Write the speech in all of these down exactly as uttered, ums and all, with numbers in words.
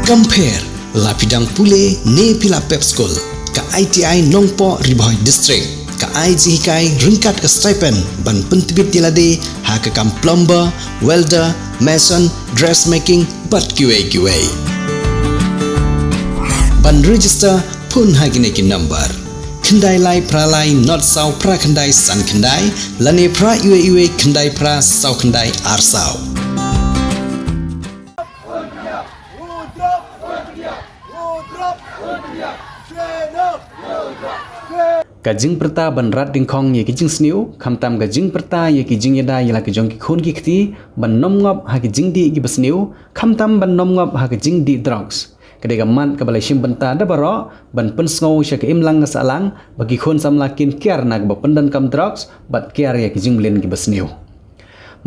Compare, la phi dang pule ne phi la pep skul, ka I T I Nongpoh Ri Bhoi District ka ai jinghikai ryngkat ka stipend ban pyntbit ïa lade ha ka kam plumber, welder, mason, dressmaking bad kiwei kiwei. Ban register, phone ha kine ki number: khyndai lai phra lai nod saw phra khyndai san khyndai lane phra iwei iwei khyndai phra saw khyndai ar saw. Ka jingpyrta ban rat dyngkhong ïa ki jingsniew, khamtam ka jingpyrta ïa ki jingïada ïa la ki jong ki khun ki kti, ban nym ngop ha ki jingdih kiba sniew, khamtam ban nym ngop ha ki jingdih drugs, ka dei ka mat kaba la shim bynta da baroh ban pynsngew sha ka imlang ka sahlang ba ki khun samla kin kiar na kaba pyndonkam drugs bad kiar ïa ki jingmlien kiba sniew.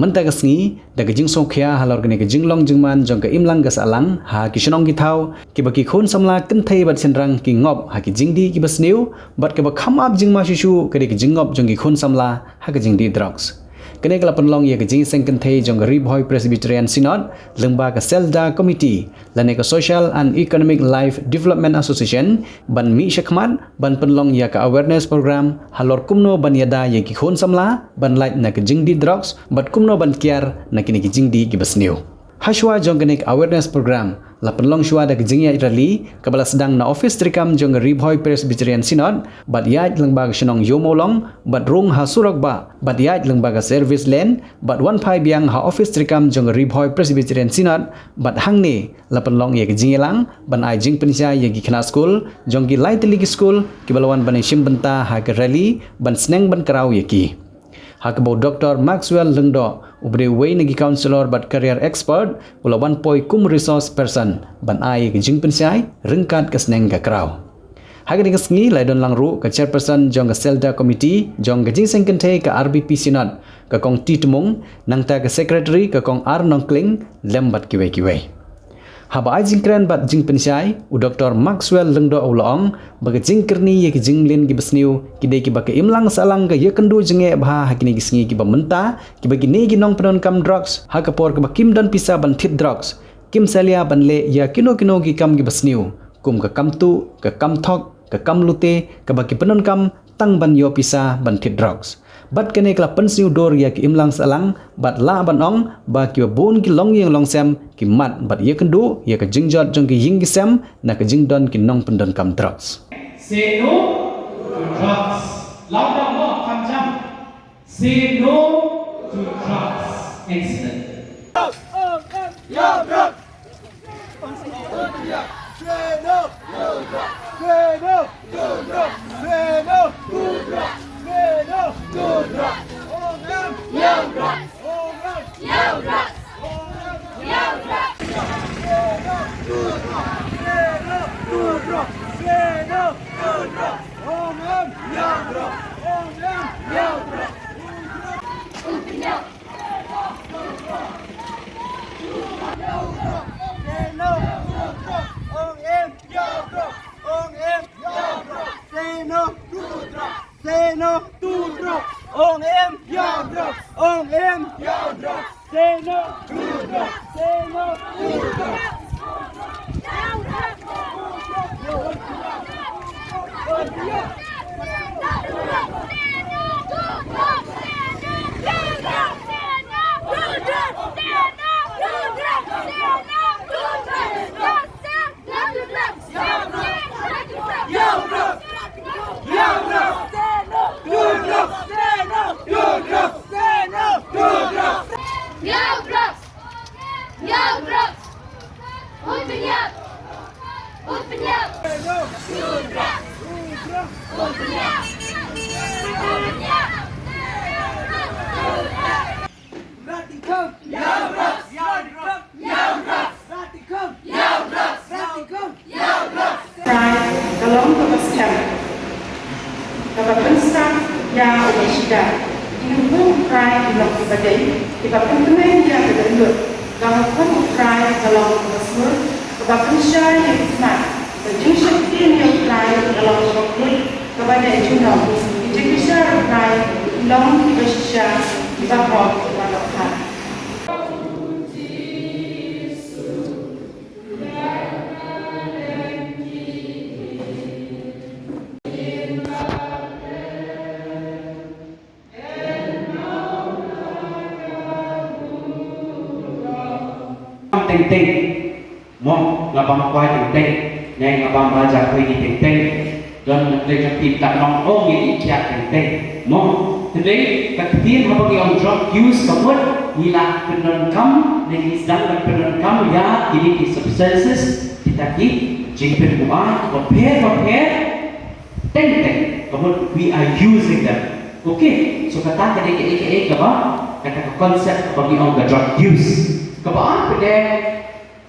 Mynta ka sngi, da ka jingsngewkhia halor kane ka jinglong jingman jong ka imlang ka sahlang ha ki shnong ki thaw, kiba ki khun samla kynthei bad shynrang ki ngop ha ki jingdih kiba sniew, bad kaba kham ap jingma shuh shuh ka dei ka jingngop jong ki khun samla ha ka jingdih drugs. Kane ka la pynlong ïa ka jingïaseng kynthei jong ka Ri Bhoi Presbyterian Synod lyngba ka SELDA Committee lane ka Social and Economic Life Development Association ban mih shakhmat ban pynlong ïa ka awareness program halor kumno ban ïada ïa ki khun samla ban lait na ka jingdih drugs bad kumno ban kiar na kine ki jingdih kiba sniew. Hashwa jong kane ka awareness program, la pynlong shuwa da ka jingïaid rally kaba la sdang na office treikam jong ka Ri Bhoi Presbyterian Synod bad ïaid lyngba ka shnong Ïewmawlong bad rung ha surok bah bad ïaid lyngba ka service lane bad wan phai biang ha office treikam jong ka Ri Bhoi Presbyterian Synod bad hangne la pynlong ïa ka jingïalang ban ai jingpynshai ïa ki khynnah skul jong ki lai tylli ki skul kiba la wan ban ïashim bynta ha ka rally ban sneng ban kraw ïa ki. Ha kaba u Doctor Maxwell Lyngdoh, u ba dei uwei na ki counsellor bad career expert, u la wan poi kum resource person ban ai ïa ka jingpynshai ryngkat ka sneng ka kraw. Ha kane ka sngi la ïadon lang ruh ka chairperson jong ka SELDA Committee jong ka jingïaseng kynthei ka R B P Synod, ka Kong T Tmung, nangta ka secretary ka Kong R Nongkling, lem bad kiwei kiwei. Haba ai jingkren bad jingpynshai, u Doctor Maxwell Lyngdoh u la ong ba ka jingkyrni ïa ki jingmlien kiba sniew ki dei kiba ka imlang sahlang ka ïakynduh jingeh bha ha kine ki sngi kiba mynta, kiba kine ki nongpyndonkam drugs ha ka por kaba kim don pisa ban thied drugs, kim salia ban leh ïa kino kino ki kam kiba sniew, kum ka kam tuh, ka kam thok, ka kam lute, kaba ki pyndonkam tang ban ïoh pisa ban thied drugs. Bad kane ka la pynsniew dur ïa ka imlang sahlang bad lah ban ong ba kiba bun ki longïing longsem ki mad bad ïakynduh ïa ka jingjot jong ki ïing ki sem na ka jingdon ki nongpyndonkam drugs. Say no to drugs. Louder, more, kham jam. Say no to drugs. Excellent. Say no to drugs. Say no to drugs. Ong em. Yow drugs. Ong em. Yow drugs. Say no to drugs. Say no to drugs. Trai ka long kaba skhem, kaba pynstad ïa u bashida. Ki nongbuh trai ki long kiba dei, kiba pynkmen ïa ka dohnud. Ka hukum u trai ka long kaba smur, kaba pynshai ïa ki khmat. Ka jingsheptieng ïa u trai ka long kaba khuid, kaba dei junom. Ki jingbishar u trai ki long kiba shisha, kiba hok, kiba dohkha. teng teng. Mo, nga bam kwai teng teng, ne nga bam raja khwai ni teng teng. Don na khlei jong phi kat long ong ngi ïa teng teng. Mo, hynrei ka ktien haba ngi ong drug use ka mut ngi la pyndonkam ne ngi sdang ban pyndonkam ïa kine ki substances, kita ki jingpynbuaid bapher bapher teng teng, ka mut we are using them. Okay, so kata ka dei kaei kaei kaba, kata ka concept kaba ngi ong ka drug use. Kaba ar ka dei,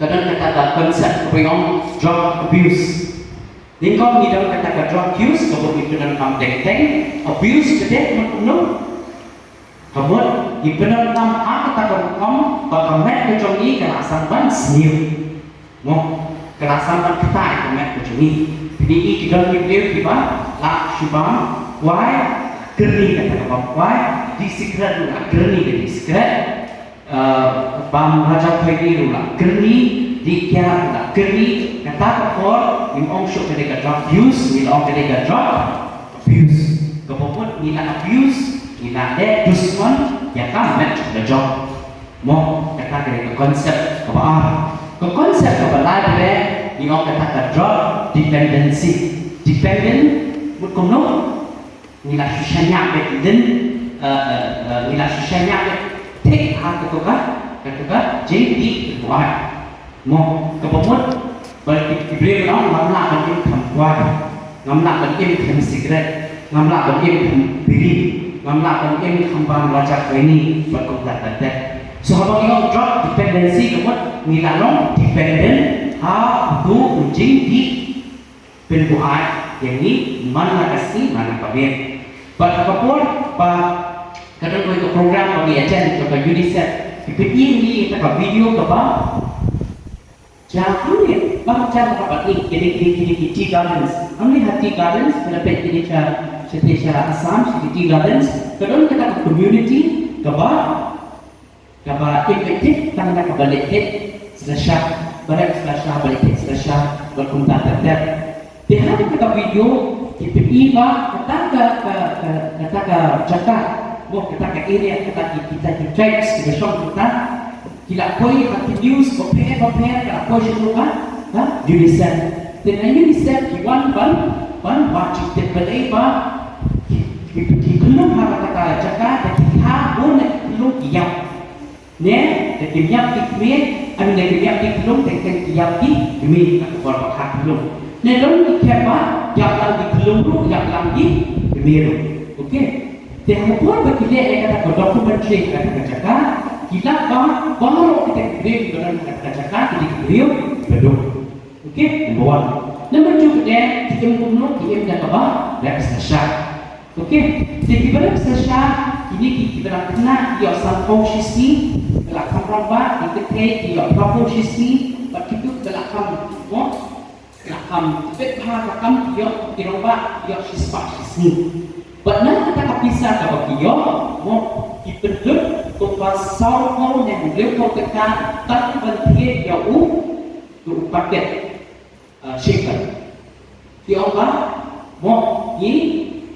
ka don kata ka concept kaba ngi ong drug abuse. Nyngkong ngi don kata ka drug use, ka mut ngi pyndonkam teng teng. Abuse ka dei kumno? Ka mut ngi pyndonkam ha kata ka rukom ba ka met ka jong ngi ka la sdang ban sniew. Mo, ka la sdang ban ktai ka met ka jong ngi. Phi i ki don ki briew kiba la shu bam kwai, kyrni kata ka bam kwai, dih sikret ruh la kyrni ka dih sikret. Eh, bam raja khwai ni ruh la kyrni, dih kiad ruh la kyrni, kata ka por ngim ong shuh ka dei ka drug use, ngi la ong ka dei ka drug abuse. Kaba mut ngi la abuse, ngi la deh dushman ïa ka met la jong. Mo, kata ka dei ka concept kaba ar. Ka concept kaba lai ba dei, ngi ong kata ka drug dependency. Dependent mut kumno? Ngi la shu shaniah beit lynti, eh, eh, eh, ngi la shu shaniah beit thik ha kato ka, kato ka jingdih buaid. Mo, kaba mut ba ki briew ngi ong ngam lah ban im khlem kwai, ngam lah ban im khlem sikret, ngam lah ban im khlem biri, ngam lah ban im khlem bam raja khwai ni bad kumta ter ter. So haba ngi ong drug dependency ka mut ngi la long dependent ha uto u jingdih pynbuaid ïa ngi man la ka sngi man la ka miet. Bad ha ka por ba ka don kawei ka program ba ngi attend jong ka UNICEF, ki pyni ïa ngi kata ka video kaba jia hangne, ba ka jia ha kaba ngi kine kine kine ki tea gardens. Hangne ha tea gardens, kane peit kine sha, sha te sha Assam, sha ki tea gardens, ka don kata ka community kaba kaba im beit thik tang na kaba leit thik slasha, ba rep slasha, ba leit thik slasha, bad kumta ter ter. Te ha kata ka video ki pyni ba kata ka, ka, ka, kata ka jaka, mo, kata ka area, kata ki, kita ki tribes kiba shong kumta, ki la poi ha ki news bapher bapher, ka la poi sha ka, ka UNICEF. Te na UNICEF ki wan ban, ban wad jingtip balei ba ki, ki, ki khyllung ha kata ka jaka, te ki kha bun na ki khyllung ki ïap. Ne, da kim ïap ki kmie, I mean, da kim ïap ki khyllung, teng teng ki ïap ki kmie, ka khubor ba kha khyllung. Ne don ki khep ba ïap lang ki khyllung ruh, ïap lang ki kmie ruh. Okay. Te ha ka por ba ki leh ïa kata ka documentary ha kata ka jaka, ki lap ba baroh kita ki briew kiba don ha kata ka jaka ki dei ki briew kiba duk. Okay, number one. Number two, ki dei ki im kumno, ki im da kaba rep slasha. Okay, te kiba rep slasha, kine ki, kiba la khynnah ki ïoh sanphew shisngi, kiba la kham rangbah, ki kynthei ki ïoh phraphew shisngi, bad kito kiba la kham, mo, la kham tbit bha ka kam ki ïoh, ki rangbah ki ïoh shispah shisngi. Bad na kata ka pisa kaba ki ïoh, mo, ki pynlut kumba sawphew ne hynriewphew tyngka tang ban thied ïa u, u paket. Ah, Shekhar. Ki ong ba, mo, ngi,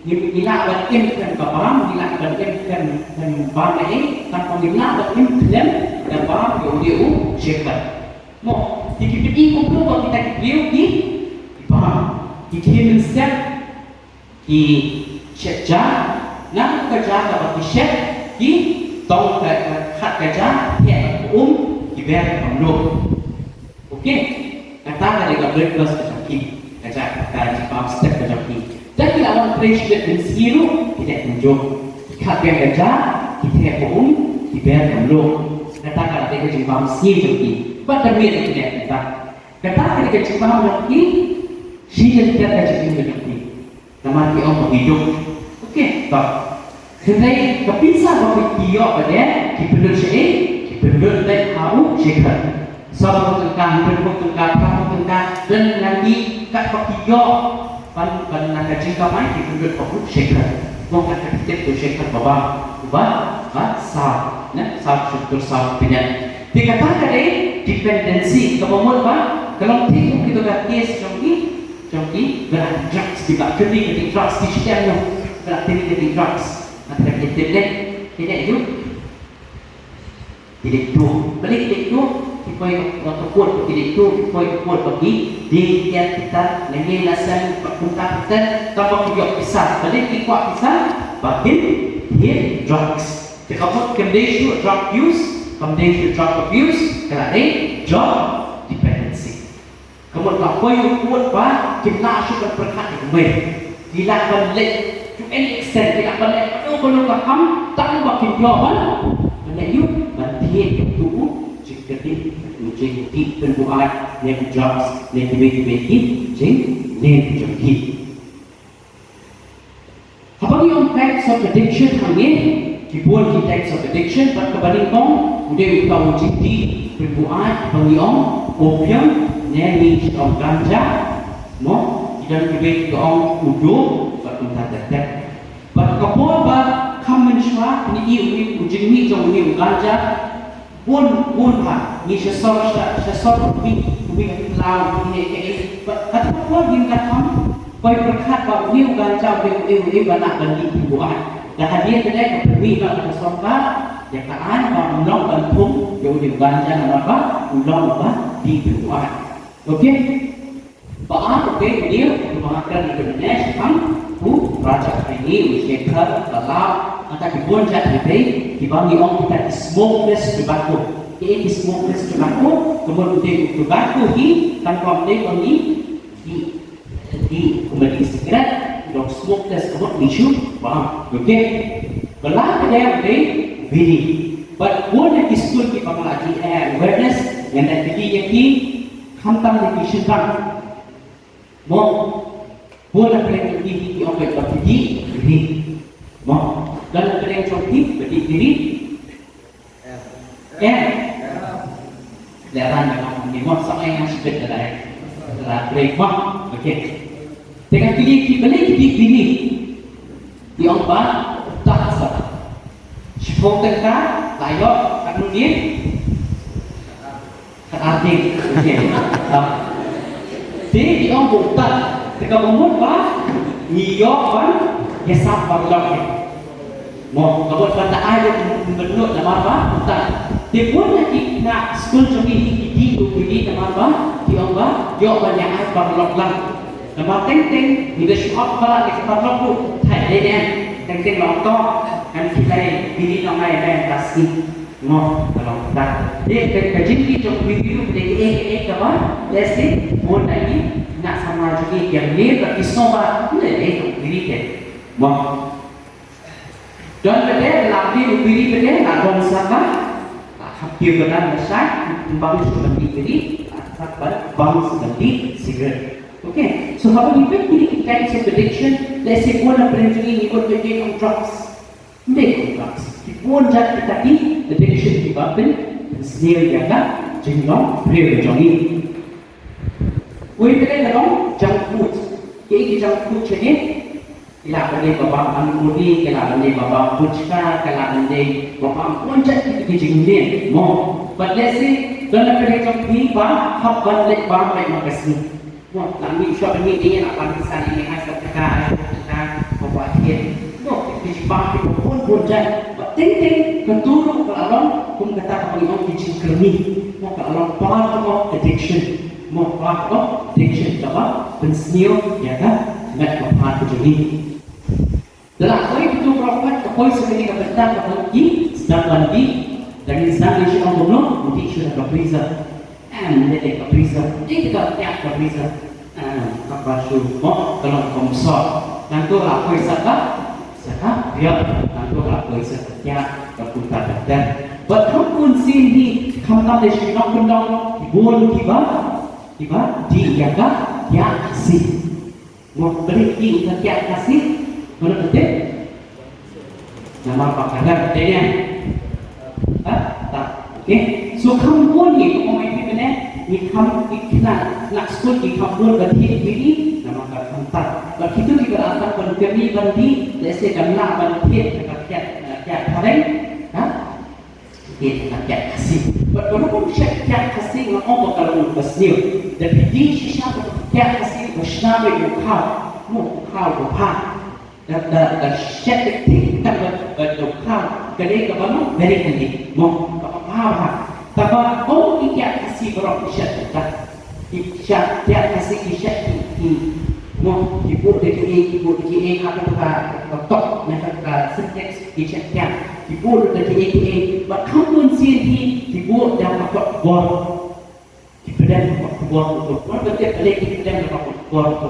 ngi, ngi lah ban im khlem ka bam, ngi lah ban im khlem, khlem bam ei, tang ba ngim lah ban im khlem da bam ïa u dei u Shekhar. Mo, te ki pyni kumno ba kita ki briew ki, ki bam, ki khie mynsiem, ki shet ja, na ka ja kaba ki shet, ki tong ka, ka, khat ka ja, theh bad ka um, ki ber ka mluh. Okay, kata ka dei ka breakfast ka jong ki, ka ja, ka jingbam step ka jong ki. Te ki la wan trei shi bnai mynsngi ruh, ki dei kumjuh. Ki khat biang ka ja, ki theh ka um, ki ber ka mluh. Kata ka dei ka jingbam sngi jong ki. Bad ka miet ki dei kumta. Kata ka dei ka jingbam jong ki, shi jynter ka jingim ka jong ki. Namar ki ong ba ki duk. Okay, to. Hynrei ka pisa ba ki ïoh ba dei, ki pynlut shaei, ki pynlut beit ha u Shekhar. Sawphew tyngka, hynriewphew tyngka, phraphew tyngka, don na ki kat ba ki ïoh ban, ban na ka jingkamai, ki pynlut ha u Shekhar. Mo, kat ka tip u Shekhar ba bam, uba, ba saw, ne, saw shutur saw pynïaid. Te kata ka dei dependency, kaba mut ba ka long thik kum kito ka case jong ki, jong ki, ba la drugs, ki ba kynni ka dei drugs, ki shtem noh, ba la kynni ka dei drugs. Ngan kynni ka dei, ki dei ïu. Ki dei ïu. Balei ki dei ïu? Poi ka pud ba ki dei tu, poi ka pud ba ki dei, ïa kita, ngi la seng ba kumta kita, tang ba ki ïoh pisa, ba dei ki kwah pisa, ba kin thied drugs. Te ka mut kam dei shuh drug use, kam dei shuh drug abuse, ka la dei drug dependency. Ka mut ba poi u pud ba kim lah shuh ban pyrkhat ïa ka mei. Ki lah ban leh to any extent, ki lah ban leh kano kano ka kam tang ba kin ïoh ban, ban leh ïa u, ban thied ïa u jingkyrkieh, u jingdih pynbuaid, ne ki drugs, ne kiwei kiwei ki jingdih jong ki. Haba ngi ong types of addiction hangne, ki bun ki types of addiction, bad kaba nyngkong u dei uta u jingdih pynbuaid, ba ngi ong opium, ne ngi ong ganja, mo, ki don kiwei ki ong u dope, bad kumta ter ter. Bad ka por ba kham mynshuwa, ngi ïohi u jingmih jong une u ganja, bun bun ha, ngi sha sor, sha, sha sor, wi, wi, law, wi, ne, ne, ne. Bad katta por ngim da kham poi pyrkhat ba une u ganja, une, une, une ba lah ban dih pynbuaid. Da hadien kane ka pynmih na ka sorkar ïa ka aiñ ba un long ban thung ïa une u ganja namar ba un long ba dih pynbuaid. Okay? Ba ar u dei u dei u ba nga kren ïa u mynne shaphang u Rajah Khaini, u Shekhar, Talab, ata ki bun jait u dei kiba ngi ong kita ki smokeless tobacco. Ki, ki smokeless tobacco, ka mut u dei u tobacco hi, tang ba u dei ba ngi, ngi, ngi, kumba ngi cigarette, u dei smokeless, ka mut ngi shu bam. Okay. Ba la ka dei u dei biri. Bad bun na ki skul kiba nga la dih, eh, awareness, ngan da kylli ïa ki, khamtam ïa ki shynrang. Mo, bun na pdeng jong ki, ki ong ba ki dih biri. Mo, don na pdeng jong ki ba dih biri? Em. Lehrain da mo, ni mo, sa ai nga shibit da lai. Da lai break mo. Okay. Te nga kylli ki balei ki dih biri. Ki ong ba, ta sa. Shiphew tyngka, la ïoh, katno dien? Khatar dien. Okay. Ah. Te ki ong ba uta, te kaba mut ba ngi ïoh ban ïasam paralok ïa. Mo, kaba mut ba ta ai ruh ban nud namar ba uta. Te bun na ki khynnah skul jong ngi ki dih ruh ki dih namar ba ki ong ba ïoh ban ïa ai paralok lang. Namar teng teng ngi da shu ap palat ïa ka paralok ruh, thait dei ne. Teng teng la ong to, kan khie lai biri noh ngai, ngai ka sngi. Mo, ka long kata. Dei ka, ka jingdih jong u biri ruh dei kaei kaei kaba, let's say, bun na ngi, na samla jong ngi ki ïa leh ba ki sngewbha, ne dei jong u biri te. Mo. Don pat de, la dih u biri pat de, la don sa ka, la kham kiew ka dang lashai, bang shuh ban dih biri, la sa ban, bang shuh ban dih cigarette. Okay, so haba ngi peit kine ki types of addiction, let's say, bun na pdeng jong ngi ngi kut ïa ki ong drugs. Ym dei kum drugs. Ki bun jait kita ki addiction kiba pyn, pynsniew ïa ka jinglong briew jong ngi. Uwei pat de ka long junk food. Ki, ki junk food jong ngi, ki lah ban dei ba bam ani muri, ki lah ban dei ba bam puchka, ki lah ban dei ba bam bun jait kita ki jingmien. Mo, but let's say, don na pdeng jong phi ba hap ban leit bam leit man ka sngi. Mo, la mih shuwa ban mih ne, la bam pisa ne, ai sa tyngka, ai sa tyngka, ba ba thied. Mo, ki jingpang ki bun bun jait. Ba teng teng, katu ruh ka la long kum kata kaba ngi ong ki jingkyrni. Mo, ka la long part of addiction. Mo, part of addiction kaba pynsniew ïa ka met ka phad ka jong ngi. Da la poi katu ka rok pat, ka poi sa kane ka bynta kaba ngi sdang ban dih, da ngi sdang ngi shu ong kumno, ngi dih shuh da ka freezer. Em, ngi dih da ka freezer. Dih da ka, ïa, ka freezer. Em, kaba shu mo, ka long kumsut. Nangta la poi sa ka, sa ka biang. Nangta la poi sa ka ïa, ka kumta ka ter. Bad kham bun sien hi, khamtam da shu nongkyndong, bun kiba, kiba dih ïa ka, ïa ka sien. Mo, balei ki ong ka kiad Khasi? Mano ka tip? Namar ba ka dang dei ïa. Ha? Ta. Okay. So kham bun ngi, kumno ngi phi mynne, ngi kham, ngi khynnah, khynnah skul ngi kham bun ba thied biri, namar ka khamtam. Ba kito kiba la sdang ban kyrni ban dih, lehse dang lah ban thied ka kiad, ka kiad phareng. Ha? Te ka kiad Khasi. Bad ka rukom shet kiad Khasi nga ong ba ka long ba sniew. Da phi dih shisha ka kiad Khasi ba shna beit u khaw. Mo u khaw u pha. Da, da, da shet beit tang ba, ba u khaw. Ka dei kaba long very handy. Mo kaba pha bha. Taba ong ki kiad Khasi baroh ki shet kita. Ki shet kiad Khasi ki shet ki ki mo ki buh da ki ei ki buh da ki ei ha ka ka ka tok na ka ka syntax ki shet kiad ki buh da ki ei ki ei ba kham bun sien hi ki buh da ka kot bor. Ki pdem ka kot bor tu. Mo ba te pale ki pdem ka kot bor tu.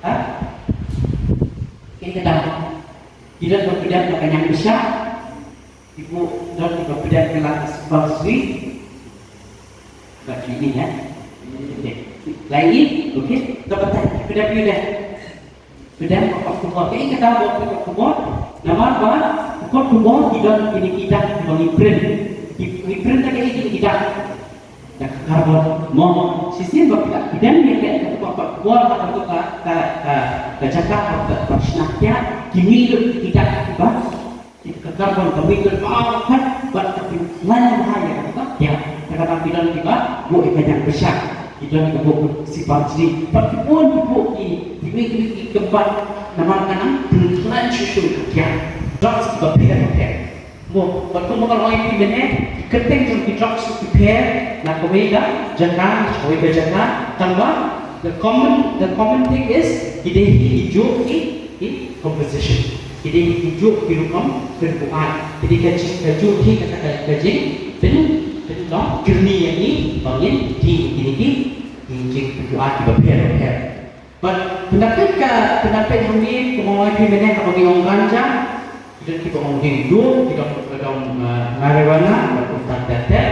Ha? Ki kata ki don ka pdem ka kanyang bishar. Ibu don iba pdem ka la ka sembang sui. Ba sui ni ya. Okey. Lai i, okey. Ka batai pdem ni deh. Pdem ka kot khubor. Ka i kata ba ka kot khubor. Namar ba ka kot khubor ki don kini ki dak ba ngi print. Ki ngi print ta ka i kini ki dak. Dak karbon. Mo shisien ba pdem pdem ni ka kot khubor ka ka ka ka ka jaka ka ka shna kya. Kini lut ki dak ba Ka karbon ka mih ka ba ka bad ka pynlait ha ïa ka ba ïa ka ba ki don ki ba buh ïa ka jang pisa ki don ki buh si par jri bad ki bun ki buh ki ki mih ki mih ki kempat namar ka nang pynlait shuh shuh ka ïa drugs ki ba pher ba pher. Mo bad kumba ka long ïa ki mynne ki kyrteng jong ki drugs ki pher na kawei ka jaka na kawei ka jaka tang ba the common the common thing is ki dei ki juh ki ki composition. Ki dei ki juh ki rukom pynbuaid. Ki dei ka jing ka juh hi kata ka ka jing pyn pynlong kyrni ïa ngi ba ngin dih ïa kine ki ki jingpynbuaid kiba pher ba pher. Bad pyndap ka pyndap hangne kumba ong ïa phi mynne haba ngi ong ganja, ki don kiba ong dei dum, ki don kiba ong marijuana bad kumta ter ter.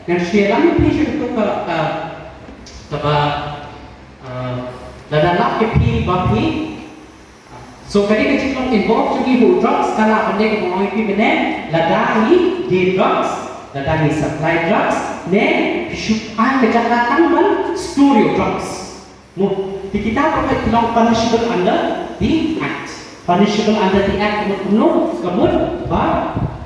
Ngan shu ïalam ïa phi sha kato ka ka kaba lada lap ïa phi ba phi So kane ka jinglong involve jong ngi ha u drugs ka lah ban dei kumba ong ïa phi mynne lada ngi die drugs lada ngi supply drugs ne phi shu ai ka jaka tang ban store ïa u drugs. Mo te kita ka phi long punishable under the act. Punishable under the act ka mut kumno ka mut ba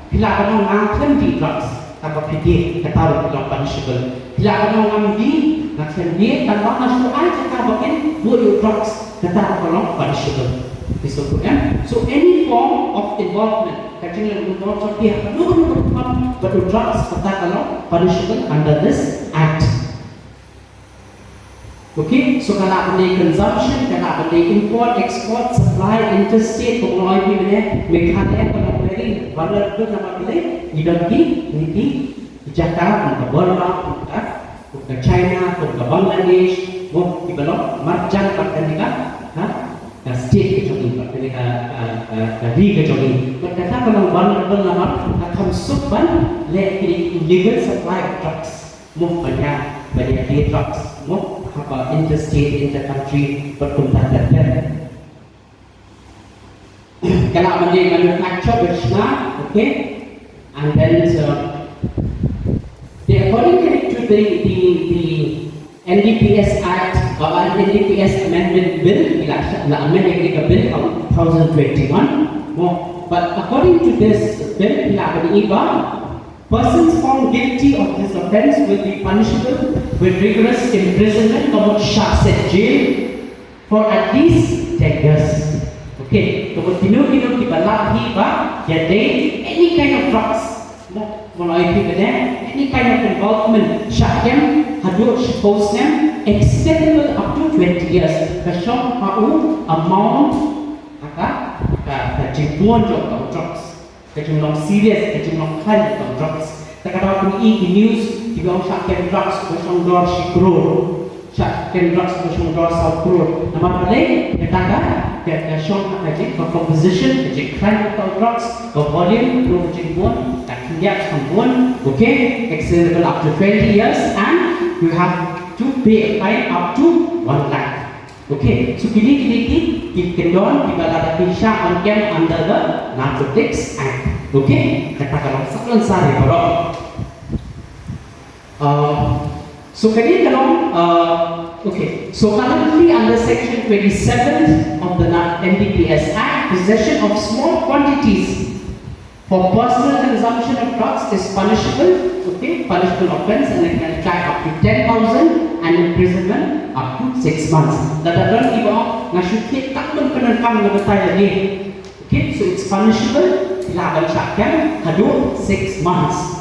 phi lah ban ong nga khlem die drugs. Tang ba phi die kata ruh ka long punishable. Phi lah ban ong ngam die, nga khlem die tang ba nga shu ai jaka ba kin buh ïa u drugs kata ruh ka long punishable. Phi sngewthuh em? So any form of involvement ka jinglong involve jong phi ha kano kano ka rukom bad u drugs kata ka long punishable under this act. Okay, so ka lah ban dei consumption, ka lah ban dei import, export, supply, interstate, kumba ong ïa phi mynne, Meghalaya ka long very vulnerable namar balei ngi don ki ngi ki jaka kum ka Burma, kum ka kum ka China, kum ka Bangladesh, mo kiba long marjan bad kane ka ha ka state ka jong ngi bad kane ka ka ka ri ka jong ngi. Bad kata ka long vulnerable namar ka kham suk ban leh kine ki illegal supply of drugs. Mo ba ïa ba ïa die drugs mo haba interstate, intercountry bad kumta ter ter. Ka lah ban dei manufacture ba shna, okay? And then uh, the according to the the the N D P S Act, uh, N D P S Amendment Bill, ki la la amend ïa ka bill ha two thousand twenty-one. Mo, but according to this bill, ki la ban ïa ba Persons found guilty of this offence will be punishable with rigorous imprisonment, ka mut shah set jail, for at least ten years. Okay, ka mut kino kino kiba lap hi ba ïa dei any kind of drugs. Mo, mo la ïa phi ba dei any kind of involvement, shah kem haduh shiphew snem, extendable up to twenty years. Ka shong ha u amount ha ka ka ka jingbun jong ka drugs. Ka jinglong serious, ka jinglong khlaiñ ka drugs. Te ka daw phi i ki news kiba ong shah kem drugs ba shong dor shi klur. Shah kem drugs ba shong dor saw klur. Namar balei? Kata ka ka shong ha ka jing ka composition, ka jingkhlaiñ ka drugs, ka volume, ka jingbun, ka khyndiat ka bun. Okay, extendable up to twenty years and you have to pay a fine up to one lakh. Okay, so kine kine ki ki kyndon kiba la da pynshah ban kem under the Narcotics Act. Okay, kata ka long sa long sa ri baroh. Uh, so kane ka long uh, okay, so currently under section twenty-seven of the N D P S Act, possession of small quantities for personal consumption of drugs is punishable, okay, punishable offence and it can fine up to ten thousand and imprisonment up to six months. Lada don kiba ong nga shu thied tang ban pyndonkam na batai lagi. Okay, so it's punishable, ki lah ban shah kem haduh six months.